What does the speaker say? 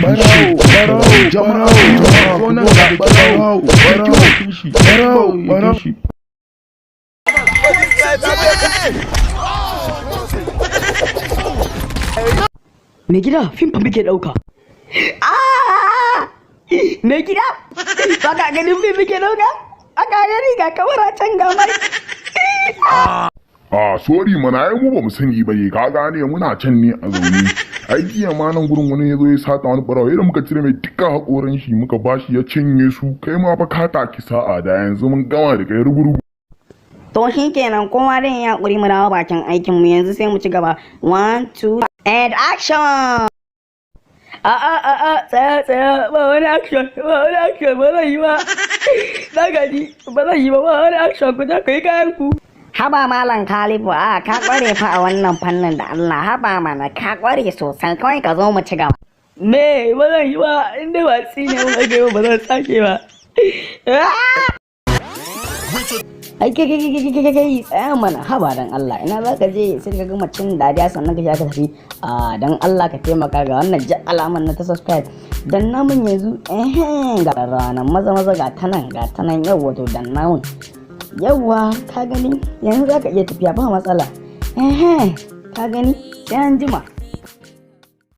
Barawo, barawo, jama'a, jama'a, zo nan ga barawo, barawo, shi, barawo, barawo shi. Mai gida, fim fa muke ɗauka. Ah! Mai gida, ba ka ganin fim muke ɗauka? Aka gani ga kamara can, ga mai. A, sorry mana, ai mu ba mu sani ba ne, ka gane, muna can ne a zaune. Ai jiya ma nan gurin wani ya zo ya sata, wani barawa, yadda muka cire mai dukkan haƙoran shi muka bashi ya cinye su. Kai ma fa ka taki sa'a, da yanzu mun gama da kai rugurugu. To shi kenan, kowa dai ya haƙuri, mu dawo bakin aikin mu yanzu, sai mu ci gaba. One, two, and action! A a a a, tsaya, tsaya, ba wani action, ba wani action, ba zan yi ba. Na gaji, ba zan yi ba, ba wani action, ku je ku yi kayan ku. Haba Malam Kalifu, a ka ƙware fa a wannan fannin da Allah, haba mana, ka ƙware sosai, kawai ka zo mu ci gaba. Me, ba zan yi ba, in dai ba tsine mun ake ba, ba zan sake ba. Ai kai, kai, kai, kai, kai, tsaya mana, haba dan Allah, ina za ka je? Sai ka gama cin dariya sannan ka sha ka tafi. A dan Allah ka taimaka, ga wannan ja alamar na ta subscribe dan namun yanzu, eh, ga ranar maza maza, ga ta nan, ga ta nan, yawwa, to dan namun, yawwa, ka gani, yanzu za ka iya tafiya, ba matsala, eh, ka gani, sai an jima.